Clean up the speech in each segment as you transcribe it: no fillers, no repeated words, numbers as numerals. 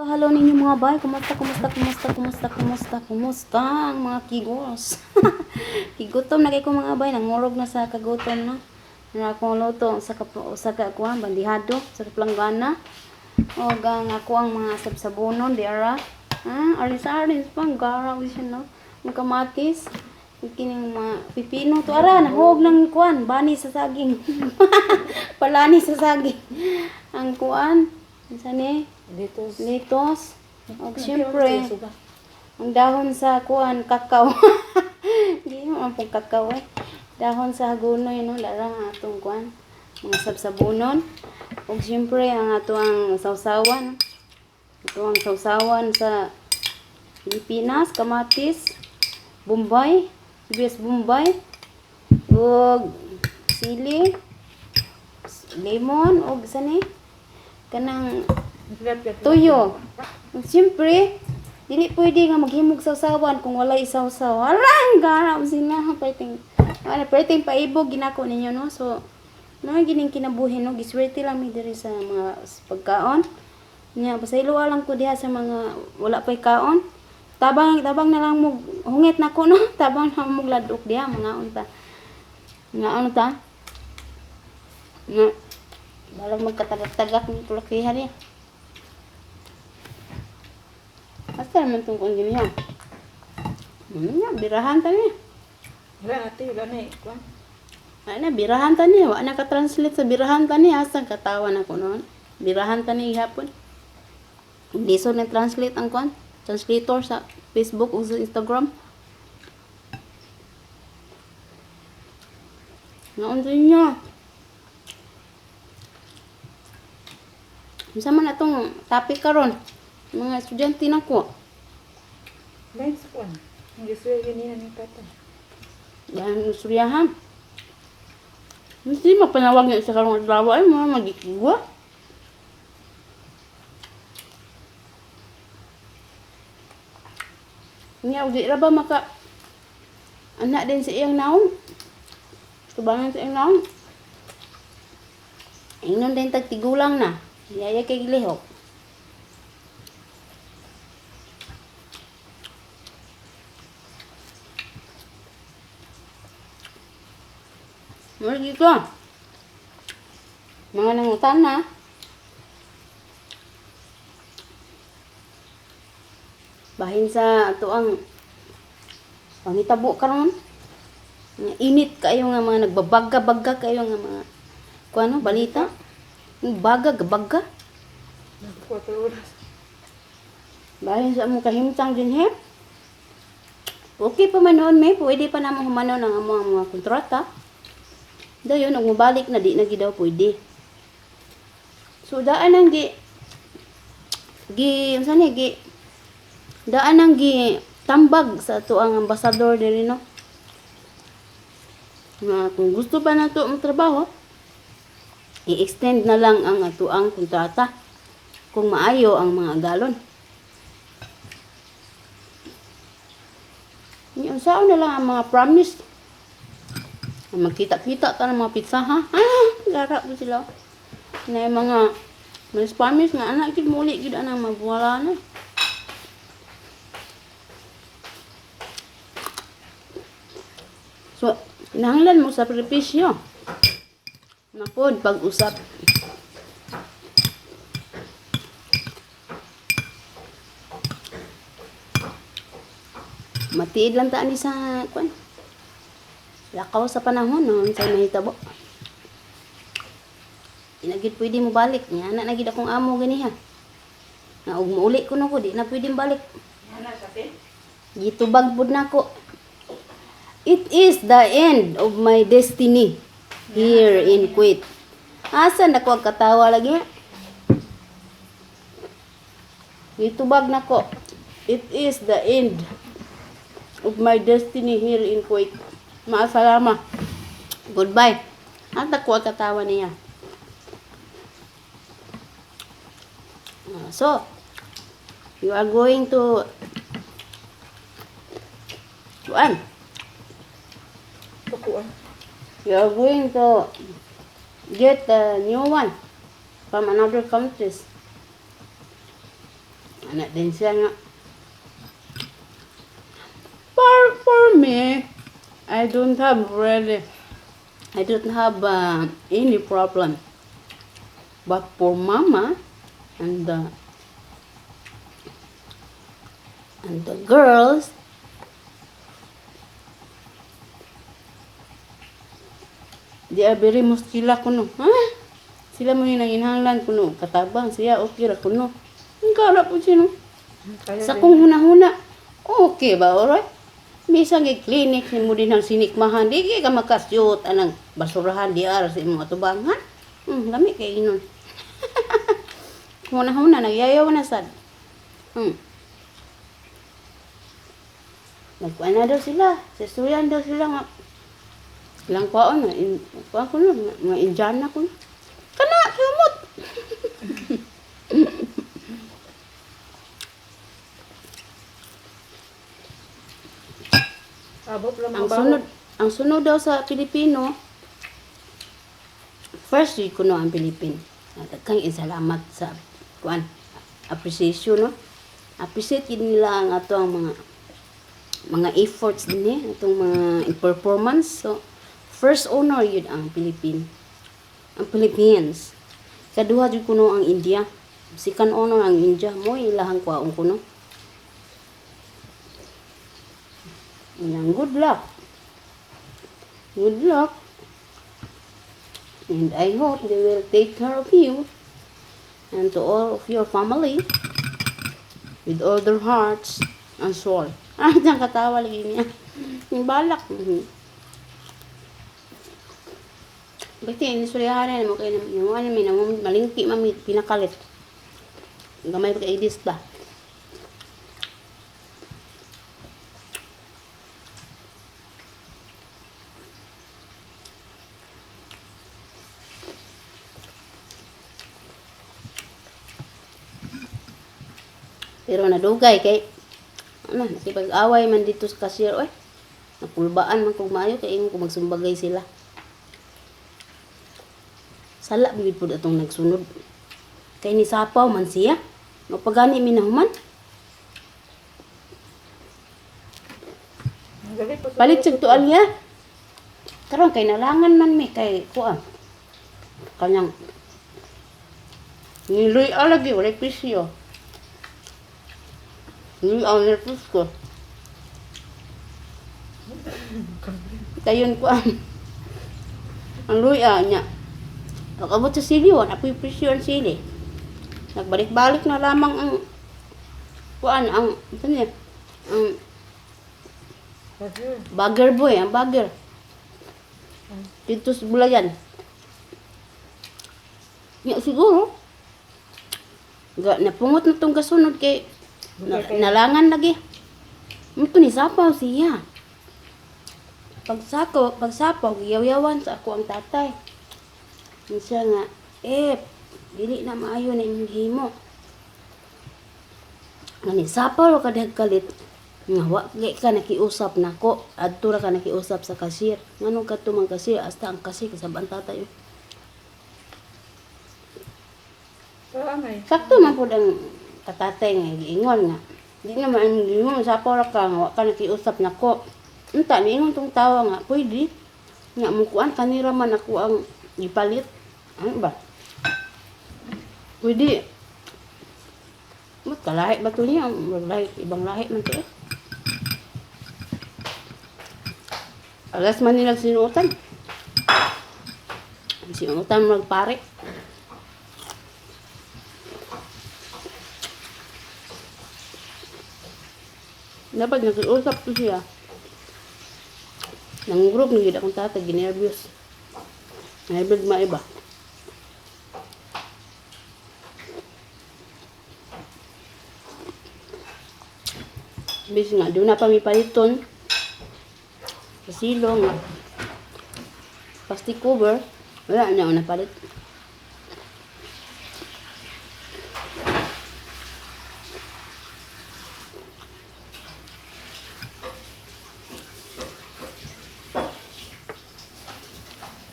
Hello, hello ninyo, mga bay. Kumusta, kumusta, kumusta, kumusta, kumusta, kumusta ang mga kigos? Kigutom na kay ko, mga bay. Nangurog na sa kagutom, no? Na akong luto sa sa ka kuan bandihado sa planggana. O ang ako ang mga sabsabunon di ara. Ah, aris aris pang gara siya, no? Ang kamatis. Kining mga pipino to ara nahog ng kuan bani sa saging. Palani sa saging. Ang kuan. Unsa ni? Dito. Litos. Og syempre, ang dahon sa kuan, kakao. Di mo ang pong kakao eh. Dahon sa hagunoy, no, lara ang atong kuan, mga sabsabunon. Og syempre ang ato ang sawsawan. Ito ang sawsawan sa Pilipinas, kamatis, Bombay, sibuyas Bombay, ug sili, lemon, ug sani kanang tuyo. Siyempre, dili pwede nga maghimog sawsawan kung walay isawsaw. Arang gara sila perting. Wala perting paibog ginako ninyo, no. So, no gining kinabuhi, no, giswerte lang mi diri sa mga pagkaon. Nya pasaylo lang ko diha sa mga wala pay kaon. Tabang tabang na lang mo hungit nako, no. Tabang na mo ladok diha mga unta. Nga ano ta? Nga balag magkatagak-tagak ni tulakihan niya. Asa naman itong kung gini? Ano niya, birahan ta niya. Wala ate, wala na eh. Kuan. Ano, birahan ta niya. Wala ka-translate sa birahan ta niya. Asa katawa na ko noon. Birahan ta niya hapon. Hindi so na-translate ang kwan. Translator sa Facebook o sa Instagram. Naon din niya. Unsa man atong topic karon? Mga estudyante na ko. Lain sa kuan. Ang gisuya ganina ni tata. Dahil suryahan. Hindi mapanawag niya sa karong adlaw ay mga magigwa. Nya di ra ba maka anak din sa iyang naong? Tubangan sa iyang naong. Ingnon din tag tigulang na. Yaya kay gilihok. Murag ko. Mga nangutan na. Bahin sa ato ang pangitabo karon. Nga init kayo nga mga nagbabaga-baga kayo nga mga kuano balita. Baga baga. Nag 4 oras. Bahin sa among kahimtang din he. Okay pa man noon may pwede pa namo humanon ang among mga kontrata. Dayon ug mobalik na di na gid daw pwede. So daan ang gi gi unsa ni gi daan ang gi tambag sa ato ang ambasador diri, no. Nga kung gusto pa nato trabaho, i-extend na lang ang ato ang kontrata kung maayo ang mga galon. Yung saan na lang ang mga promise. Magkita-kita ta ng mga pizza ha. Ah, gara po sila. Na yung mga promise nga anak gid muli gid anang magwala na. So, kinahanglan mo sa sakripisyo. Na pod pag-usap. Matiid lang ta ani sa kuan. Lakaw sa panahon, no, unsay mahitabo. Di na gid pwede mo balik. Nya na gid akong amo ganiha. Na og muuli ko no ko, di na pwede balik. Ana sa te. Gitubag pud nako. It is the end of my destiny here in Kuwait. Asa na ko ang katawa lagi? Gitubag nako. It is the end of my destiny here in Kuwait. Maasalama. Goodbye. Ata ko ang katawa niya. Ah, so, you are going to kuan. Tukuan. You are going to get a new one from another countries. Anak din siya nga. For me, I don't have really, I don't have any problem. But for mama and the girls, they are very muskila kuno. Ha? Sila mo yung nanginhanglan kuno. Katabang siya, okay ra kuno. Ang kala po siya no. Kaya Sa din. kong hunahuna, okay ba, oray? Bisan kay clinic ni mo din ang sinikmahan, di kay ka makasyot anang basurahan di ara sa imong atubangan. Lami kay inon. Hunahuna, nagyayaw na sad. Nagkuan na daw sila. Sa istoryahan daw sila nga. Ilang kuwaon na. In, kuwan ko na. Mga Indiana ko na. Kana, sumot! Abot lang Ang mga sunod, ang sunod daw sa Pilipino, first week ko no ang Pilipin. Kang salamat sa kuan appreciation no. Appreciate yun nila ang ato ang mga efforts din eh, atong mga performance. So, first honor yun ang Philippine. Ang Philippines. Kaduha jud kuno ang India. Second honor ang India. Mo ilahang kwaon kuno. Yang good luck. Good luck. And I hope they will take care of you and to all of your family with all their hearts and soul. Ah, diyan katawa lagi niya. Yung balak. Bakit ini suryahan mo kayo yung ano mi malingki mami pinakalit. Gamay pa kay ba. Pero nadugay kay ano, nakipag-away man dito sa cashier oy. Napulbaan man kog maayo kay ingon ko magsumbagay sila. Sala gyud pud atong nagsunod. Kay ni sapaw man siya. Mapagani mi nahuman. Ang galing pa Palit sa tual niya. Karon kay nalangan man mi kay kuan. Kanyang niluy alagi walay pisyo. Niluy ang nervous ko. Dayon kuan. Ang luya niya. Pag-abot sa sili, wala po yung presyo ang sili. Nagbalik-balik na lamang ang kuan ang ano niya, ang Kasi, bagger boy, ang bagger. Dito sa Bulayan. Ya, siguro. Ga, napungot na tong kasunod kay na, nalangan lagi. Ito ni sapaw siya. Pagsako, pagsapaw, giyaw-yawan sa ako ang tatay. Yun siya nga, eh, dili na maayo na inyong himo. Ngani sapaw ra ka dahag kalit. Nga wa gay ka nakiusap nako, adto ra ka nakiusap sa cashier. Nganong kadto man cashier, hasta ang cashier kasabaan tatay. saan ay? Sakto man pud ang katatay nga giingon nga. Di naman ang giingon sapaw ra ka nga wa ka nakiusap nako. Unta niingon tong tawa nga pwede. Nga mukuan kanira man ako ang gipalit. Ano ba? Pwede. Mat kalahi ba to niya? Lahi, ibang lahi man to eh. Alas man nila sinuotan. Sinuotan magpare. Dapat nakiusap ko siya. Nang-group na yun akong tatay, ginervyos. Nervyos maiba. Bis nga, doon na pa may paliton. Sa silong nga. Plastic cover. Wala na ako napalit.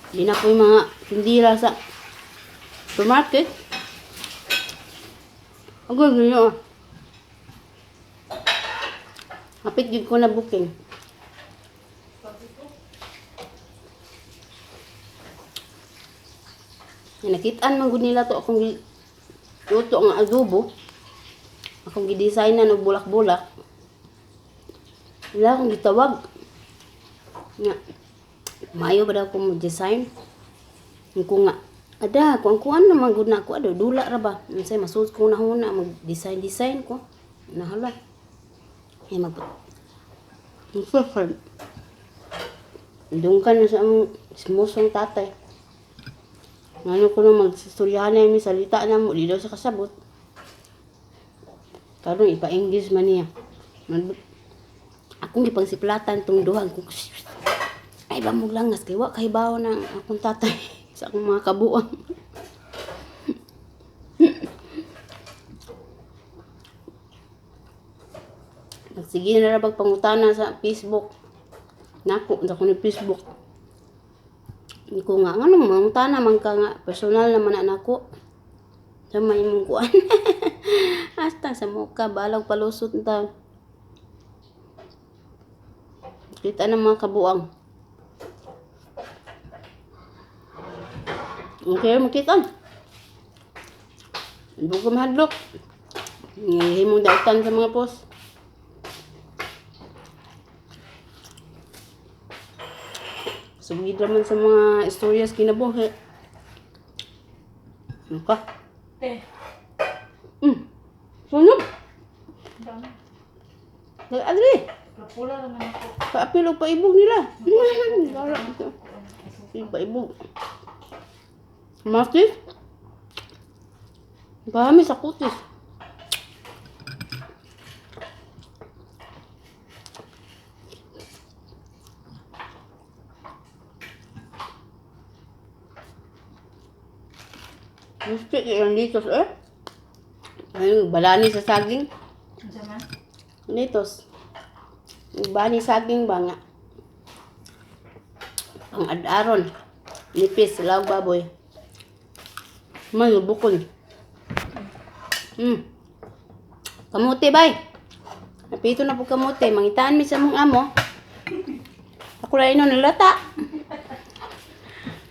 Hindi na po yung mga tindira sa supermarket. Agoy, ganyan ah. Hapit gyud ko na booking. Nga nakitaan man gud nila to akong luto nga adobo. Akong gi-design na og bulak-bulak. Wala akong gitawag. Nga, maayo ba daw ko mo design? Ko nga, ada, kung kuan naman gud na ako, ado, dula ra ba? Unsay masud ko na huna, mag-design-design ko. Nahala. Ay, mag... Doon ka na sa among smusong tatay. Ngano ko na magsistoryahan na yung salita na mo, di daw sa kasabot. Karon ipa-English man niya. Akong gipangsiplatan tong duha ko. Ay ba mo langas kay wa kahibaw ng akong tatay sa akong mga kabuang. Sige na ra bag pangutana sa Facebook. Nako, sa ko ni Facebook. Ko nga nganong mangutana man ka nga personal naman na nako. Sa may imong kuan. Hasta sa muka balag palusot ta. Kita ng mga kabuang. Okay, makita. Hindi ko mahadlok. Himong dautan sa mga post. Sugid raman sa mga istorya sa kinabuhi. Ano ka? Te. Sunog! Dami. Nag-adri! Pula naman ako. Paapil o paibog nila. Gara ito. Yung paibog. Matis? Kami sa kutis. Gusto yung litos eh. Ayun, balani sa saging. Ano man? Litos. Bani saging ba nga? Ang ad-aron. Nipis, lawag baboy. Malubukon. Kamuti, bay. Napito na po kamuti. Mangitaan mi sa mong amo. Ako lang ino nalata.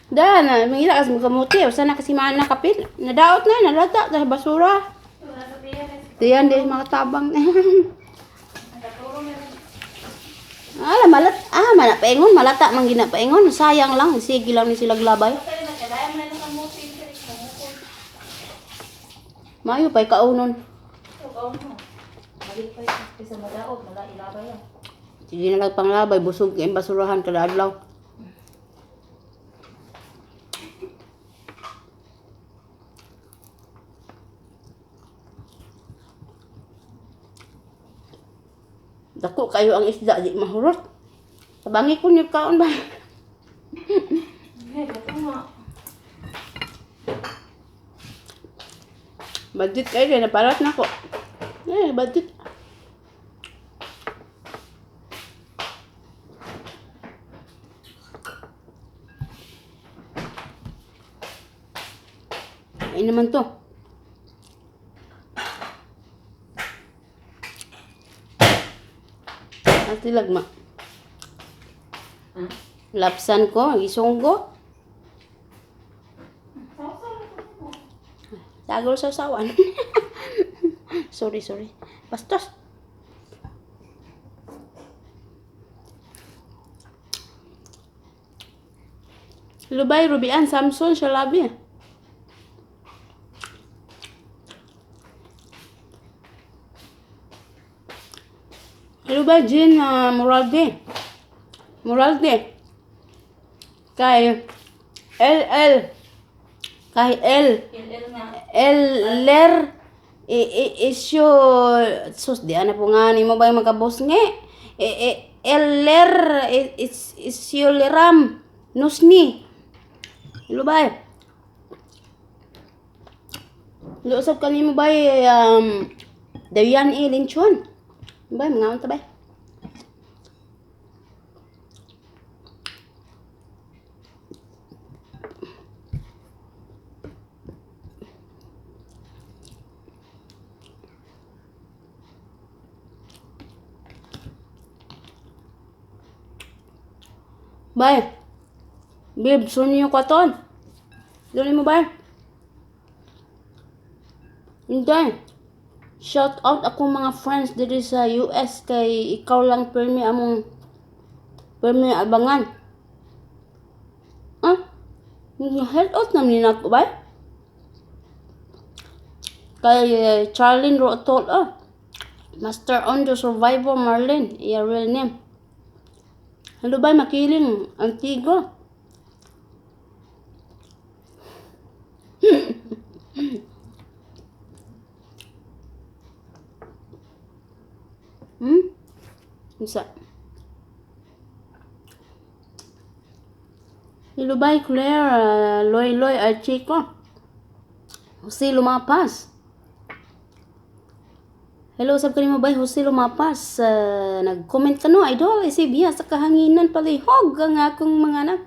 Da, na, mangita kasi mo kamuti. Usa na kasi maan na kapit. Nadaot na, nalata. Dahil basura. Diyan, di makatabang. Ala, malat, mana paingon, malata man gina paingon. Sayang lang, sige lang ni sila glabay. Mayo pa'y kaunon. Sige na lang panglabay, busog kayong basurahan kada adlaw. Dako kayo ang isda, di mahurot. Tabangi ko niyo kaon ba? Budget kayo, kaya naparat na ko. Eh, budget. Ay naman to. Ate lagma. Lapsan ko, isunggo. Tagol sa sawan. Sorry, sorry. Bastos. Lubay, Rubian, Samson, Shalabi. Lubay, Jean, Moralde. Moralde. Kay L, L. Kay L. L, ler. I, I, isyo, sus, di ana po nga, ni mo ba yung magkabos nga? E, e, L, ler, e, is, isyo leram, nusni. Lubay. Luusap ka ni mo ba, Dayan e, Linchon. Bay, mga unta bay. Bye. Babe, sunyo ka ton. Dali mo ba? Hindi. Shout out ako mga friends diri sa US kay ikaw lang permi among permi abangan. Ah? Help out naman ni nako ba? Kay Charlene Rotol ah. Master on the Survivor Marlene, iya real name. Hello ba makiling Antigo. Unsa? Hello ba Claire, Loy Loy Archico. Jose Lumapas. Hello, sab kanimo bay Jose Lumapas. Nag-comment ka no, idol, isip biya sa kahanginan palihog ang akong mga anak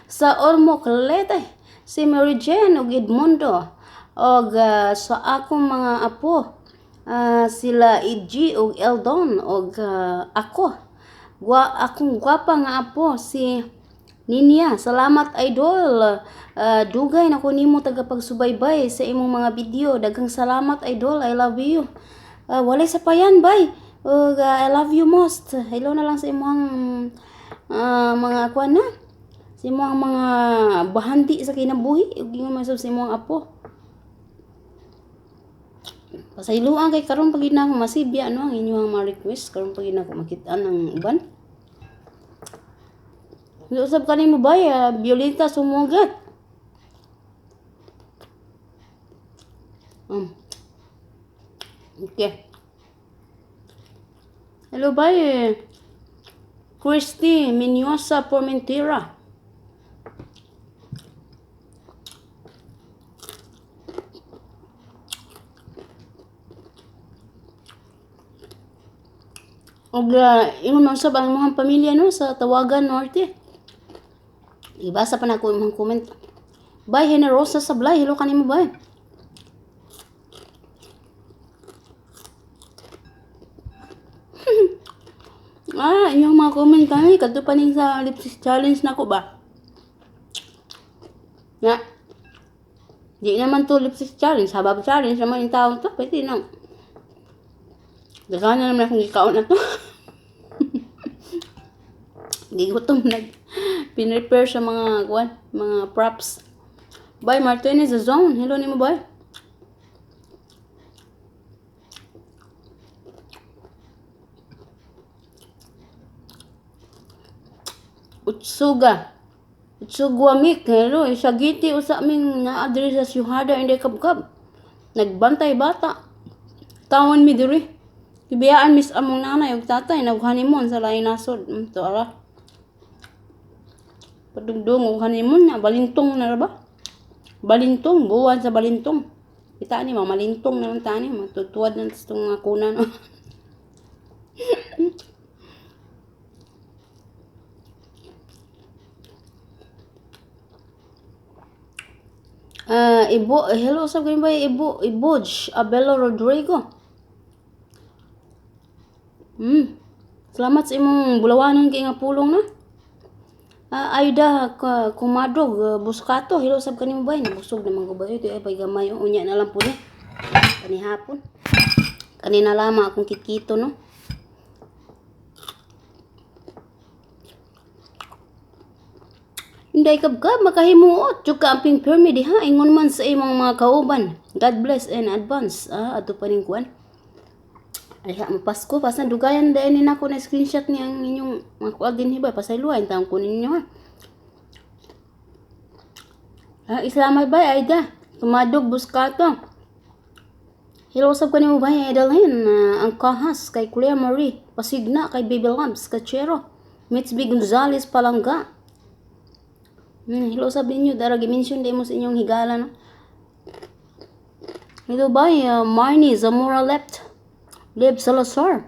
sa Ormoc, Leyte. Si Mary Jane ug Edmundo og sa akong mga apo, sila Edgy ug Eldon ug ako. Akong gwapa nga apo si Ninya. Salamat, idol. Dugay na ko nimo tagapagsubaybay sa imong mga video. Daghang salamat, idol. I love you. Walay sapayan, bay. Ug I love you most. Hello na lang sa imong mga kuan na. Sa imong mga bahandi sa kinabuhi ug ingon man sa imong apo. Pasayloan kay karon pag na ako masibya no ang inyong mga request, karon pag na ako makit-an ang uban. Usab kanimo bay, Violeta Sumugat. Okay. Hello bay. Christy Minyosa Formentera. Og ingon man sab ang imong pamilya no sa Tawagan Norte. Ibasa pa na ako imong comment. Bye Generosa Sablay, hello kanimo bay. Inyong mga comment kani kadto pa ning sa lipstick challenge nako ba? Na. Di naman to lipstick challenge, habab challenge naman yung taon to, pwede na. Daghan na naman akong gikaon na to. Gigutom nag pinrepare sa mga kuan, mga props. Bye Martinez the zone. Hello nimo bye. Utsuga. Utsugwamik. Hello, isagiti usa ming naa diri sa Syuhada Inday Kabkab. Nagbantay bata. Tawon mi diri. Gibiyaan mis among nanay ug tatay nag-honeymoon sa laing nasod. To ara. Padugdung og honeymoon na balintong na ra ba? Balintong, buwan sa balintong. Kita ni mamalintong na lang tani, matutuwad na itong mga kuna no. Ibo, hello sa ba Ibo, Iboj, Abelo Rodrigo. Salamat sa imong bulawanon kay nga pulong na. Aida Kumadog, Buscato, hello sab kanimo bay, nabusog naman ko ba ito ay pay gamay unya na lang po ni. Kanihapon. Kanina lamang akong kikito no. Inday kabkab makahimuot jud ka amping permi diha ingon man sa imong mga kauban. God bless in advance. Ato pa ning kuan. Ay ha, mapasko pasan dugayan dahil ni nako na screenshot ni ang inyong mga kuan dinhi ba pasayloan taong kunin ninyo ha. Islamay bay Aida. Tumadog Buscato. Hello sab kanimo bay Idolhin, ang kahas kay Claire Marie, pasigna kay Baby Lamps Kachero, Mitsby Gonzales Palangga. Hello sab ninyo dara gi-mention mo sa inyong higala no. Hello bay Marnie Zamora left. Leb Salazar.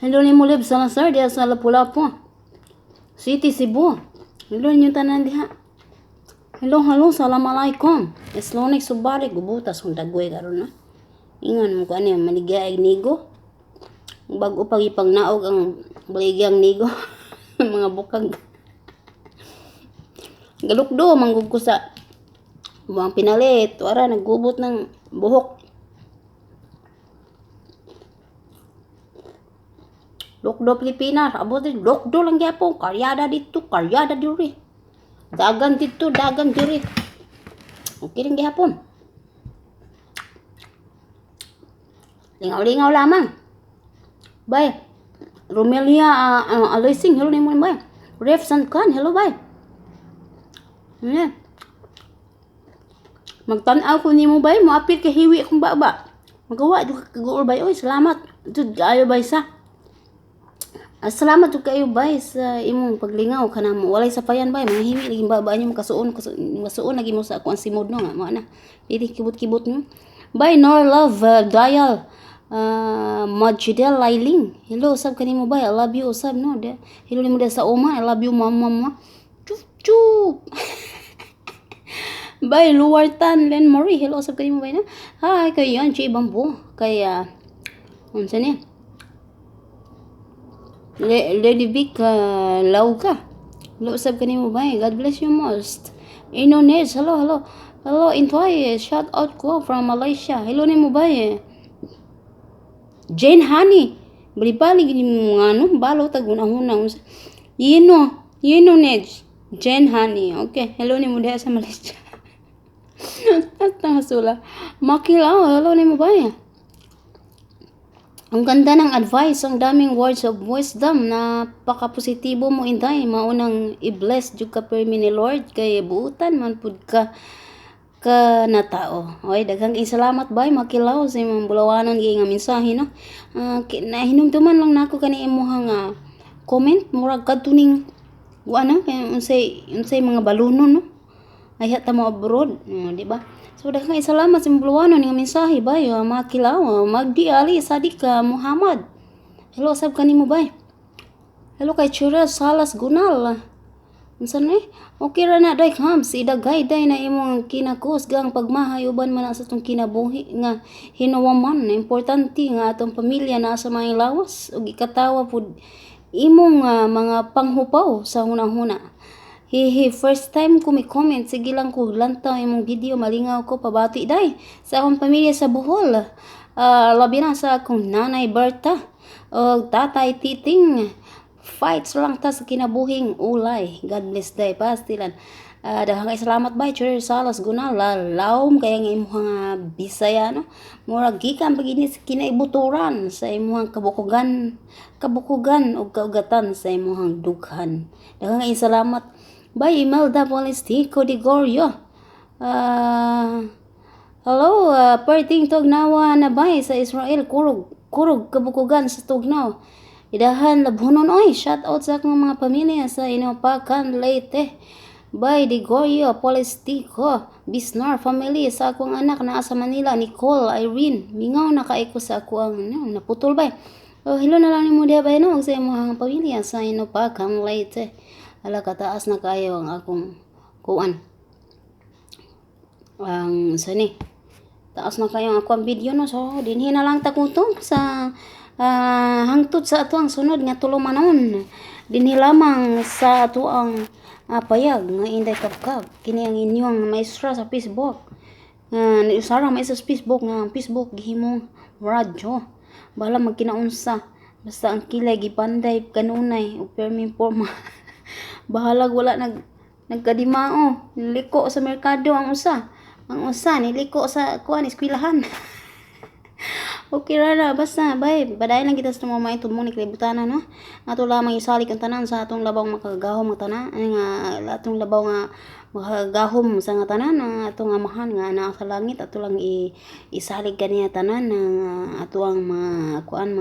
Hello nimo Leb Salazar diha sa Lapu-Lapu City, Cebu. Hello ninyo tanan diha. Hello, hello, salam alaikum. Eslonik subalik gubutas kung dagway karon na. Ingon mo ko ani maligya ay nigo. Bago pag ipang naog ang baligyang nigo. Mga bukag. Galukdo, manggug ko sa mga pinalit. Wara, naggubot ng buhok. Lukdo Pilipinas, abot din, lukdo lang gyapon, karyada dito, karyada diri. Dagan dito, dagan diri. Okay lang gihapon. Lingaw-lingaw lamang. Bye. Romelia Aloysing, hello nimo, bye. Ref Sankan, hello, bye. Yeah. Magtan-aw ko nimo, bay, moapil kay hiwi akong baba. Magawa jud ka kaguol, bay. Oy, salamat. Jud kaayo, bay, sa. Salamat jud kaayo, bay, sa imong paglingaw kanang walay sapayan, bay, mga hiwi lagi baba niyo, makasuon masuon lagi mo sa ako ang simod no nga mo na. Pili kibot-kibot no. Bay Nor Love Dial Majidel Lailing. Hello sab kanimo, bay. I love you usab no. De. Hello nimo sa Oman. I love you, mama mama. Chup chup. Bay Luwartan Len Mori. Hello sab kanimo, bay na. Hi kay Yan J Bambo. Kay unsa ni? Lady Vic Lauga. Hello sab kanimo, bay. God bless you most. Inones, hello, hello. Hello, Intoy, shout out ko from Malaysia. Hello nimo, bay. Jane Honey. Bali-bali gini mo nga ano, balo tag una-una. Yino, Yino Nedge. Jane Honey. Okay, hello nimo diha sa Malaysia. At sula. Makilaw, hello nimo, bay. Ang ganda ng advice, ang daming words of wisdom, napaka-positibo mo, Inday. Maunang i-bless jud ka permi ni Lord kay buutan man pud ka ka na tao. Oy, daghang salamat, bay Makilaw, sa imong bulawanon gyud nga mensahe no. Nahinumduman lang nako kani imuha nga comment, murag kadto ning na kay unsay unsay mga balunon no. Ayha ta mo abroad, no, di ba? So daghang salamat sa imong bulawanon nga mensahe, bay Makilaw. Magdi Ali Sadik Muhammad. Hello sab kanimo, bay. Hello kay Churel Salas Gunal. Unsa ni? Okay ra na, day Hams, idaghay day na imong kinakos gang pagmahay uban man na sa atong kinabuhi nga hinuwaman. Importante nga atong pamilya naa sa mga lawas ug ikatawa pud imong mga panghupaw sa hunahuna. Hihi, first time ko mi comment, sige lang ko lantaw imong video, malingaw ko, pabati day sa akong pamilya sa Bohol. Labi na sa akong nanay Berta ug tatay Titing. Fights lang ta sa kinabuhing ulay. God bless day pastilan. Daghang kay salamat, bay Cher Salas Gunal, lawom kay ang imong Bisaya no. Murag gikan pag ini sa kinaibuturan sa imong kabukugan, kabukugan ug kaugatan sa imong dughan. Daghang kay salamat, bay Imelda Polistico de Gorio. Hello, perting tugnawa na, bay, sa Israel, kurog kurog kabukugan sa tugnaw. Idahan labhunon oy, shout out sa akong mga pamilya sa Inopakan, Leyte. Bay de Gorio Polistico, Bisnar family, sa akong anak naa sa Manila, Nicole Irene. Mingaw na kay ko sa ako ang no, naputol, bay. Oh, hello na lang nimo diha, bay no, sa imong pamilya sa Inopakan, Leyte. Ala, kataas na kayo ang akong kuan. Ang sa ni taas na kayo ang akong video no, so dinhi na lang ta kutob sa hangtod sa ato ang sunod nga tulumanon dinhi lamang sa ato ang payag nga Inday Kabkab. Kini ang inyong maestra sa Facebook nga uh, maestra sa Facebook nga ang Facebook gihimong radyo. Bahala magkinaunsa, basta ang kilay gipanday kanunay ug permi porma. Bahalag wala nagkadimao, niliko sa merkado ang usa, ang usa niliko sa kuan, eskwelahan. Okay ra na, basta bay padayon lang kita sa mga may tumong ni kalibutan no. Ato lamang isalig ang tanan sa atong labaw makagahom nga tanan nga atong labaw nga makagahom sa nga tanan, ang atong Amahan nga naa sa langit. Ato lang isalig kaniya tanan nga ato ang mga kuan,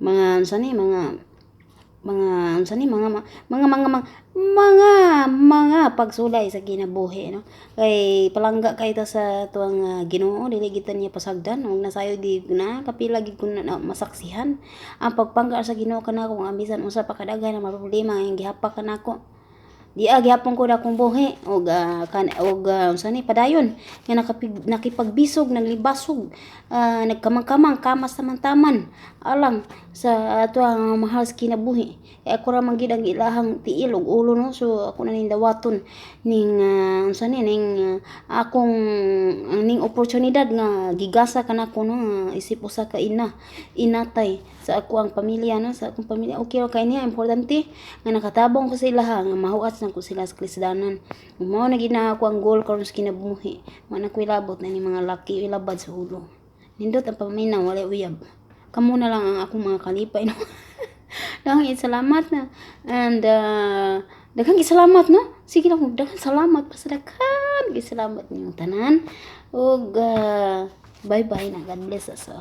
mga unsa ni, mga unsa ni, mga pagsulay sa kinabuhi no, kay palangga kay ta sa tuang Ginoo, dili kita niya pasagdan ug nasayo di na kapila gid kun na masaksihan ang pagpangga sa Ginoo kanako nga bisan unsa pa kadaghan ang mga problema ang gihapak kanako. Di gihapon ko na akong buhi og kan og unsa ni, padayon nga nakipagbisog, naglibasog, nagkamang-kamang kamas taman-taman alang sa ato ang mahal sa kinabuhi. Kay ako ra man gid ang ilahang tiil ug ulo, no? So ako na ning dawaton ning unsa ni, ning akong ning oportunidad nga gigasa kanako, no, nga isip usa ka ina, inatay sa ako ang pamilya, no, sa akong pamilya. Okay ra kay niya, importante nga nakatabang ko sa ilaha nga mahuat na ko sila sa kalisdanan. Ug mao na gid na ako ang goal karon sa kinabuhi. Wa na ko'y labot na ni mga laki ilabad sa ulo. Nindot ang paminaw, walay uyab. Kamo na lang ang akong mga kalipay, no. Daghang salamat na and daghang salamat, no. Sige lang, daghang salamat pa sa daghan. Salamat ninyong tanan. Ug bye bye na. God bless us all.